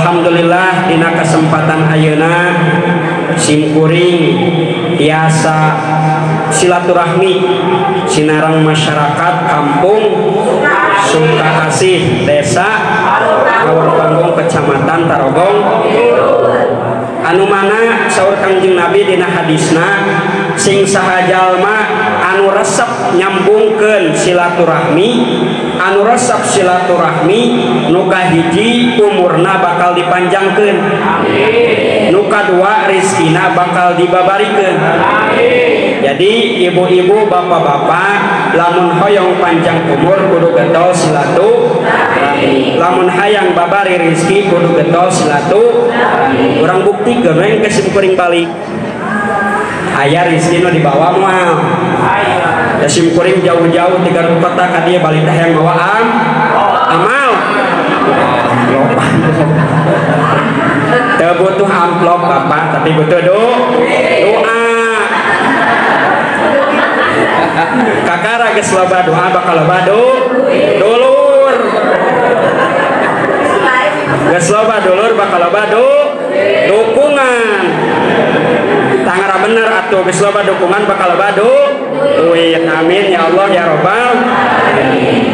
Alhamdulillah dina kesempatan ayeuna simkuring tiasa silaturahmi sinareng masyarakat kampung Sukaasih, Desa Haurpanggung, Kecamatan Tarogong. Anu mana saur Kangjeng Nabi dina hadisna sing saha jalma anu resep nyambungkeun silaturahmi, anu resep silaturahmi nu kahiji umurna bakal dipanjangkeun, nu kadua rizkina bakal dibabarikeun. Jadi ibu-ibu, bapak-bapak, lamun hoyong panjang umur kudu getol silaturahmi, lamun hayang babari rizki kudu getol silaturahmi. Urang buktikeun we ke simkuring balik aya rizki nu dibawa moal. Ya simkuring jauh-jauh ti Garut kota ka dieu balik teh hayang mawa amal. Teu butuh amplop bapak, tapi butuh doa. Kakara geus loba doa bakal loba dulur. Geus loba dulur bakal loba dukungan. Tangara bener atuh geus loba dukungan bakal loba duit. Amin ya Allah ya Rabbal alamin.